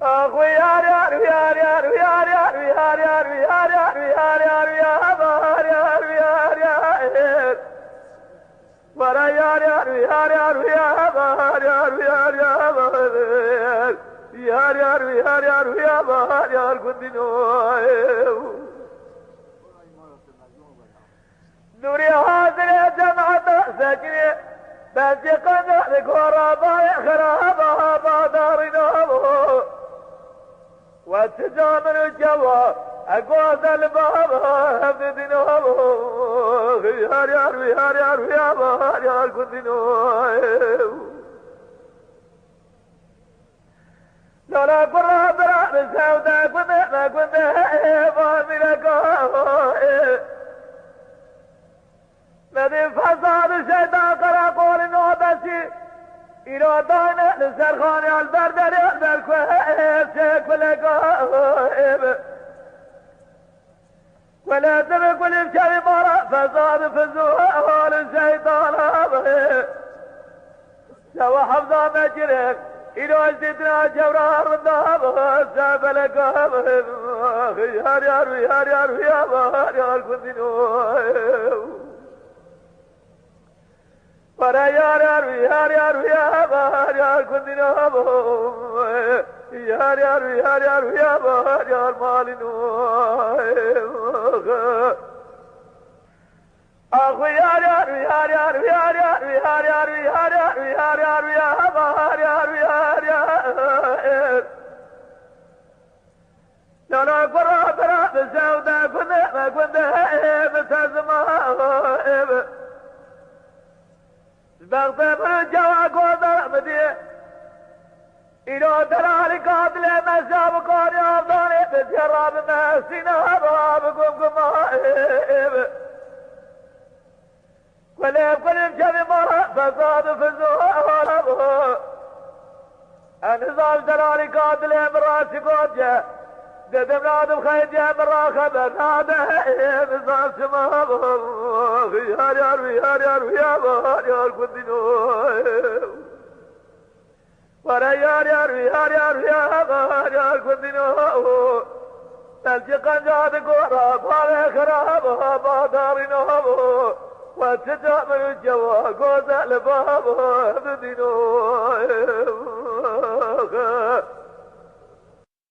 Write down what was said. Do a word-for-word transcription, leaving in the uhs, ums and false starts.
Ax yar yar yar yar yar yar yar yar yar yar yar yar yar yar yar yar yar yar. Were yar yar yar yar yar yar yar yar yar yar yar yar yar yar yar yar yar gundîno. Nûrî hazirê cemaeta sekinê, bes yê qenca li gora bayê xiraba badarîna bo. We çi camir û cewa, e gozel baba hevdidîna bo. Yar yar yar yar yar yar gundîno. Lala kurra bira bi sevde gunde me gunde, ê, va mîreka, ê. Me dî fesad û şeytan qereqolî nobesî, îro dayne li ser xanê Elber derê Elber ku, ê, çê kuleka, ê, bi. Wele dibe kulîf kevî mara, fesad û fizûl û şeytana be. Şewa hevza me girê, îro ez dîtina cewra rinda be, se feleka be. Yar yar yar yar yar yar yar gundîno. Were yar yar yar yar yar yar gundîna bo. Yar yar yar yar yar yar malîno. Ax yar yar yar yar yar yar yar yar yar yar yar yar yar yar yar yar. Lala kurra bira bi zewde gunde me gunde, ê, bi tezima, ê, bi. Bexte bir cawa goda mi diye. Îro deralî katilê me şav û karî avdanê bi cera bi mesîna ba bi gumguma, ê, ê, bi. Kulê kulê çavê mara fesad û fizûl. En nizam delalî katilê min ra çi gotiye. Dedim nadim xeytiye min ra xeber nade. Nizam çima bo. Yar yar yar yar yar yar gundîno. Were yar yar yar yar yar yar gundîno. Belkî qenca di gora bavê xirab badarîno. We çi camir û cewa gozel babo bidîno.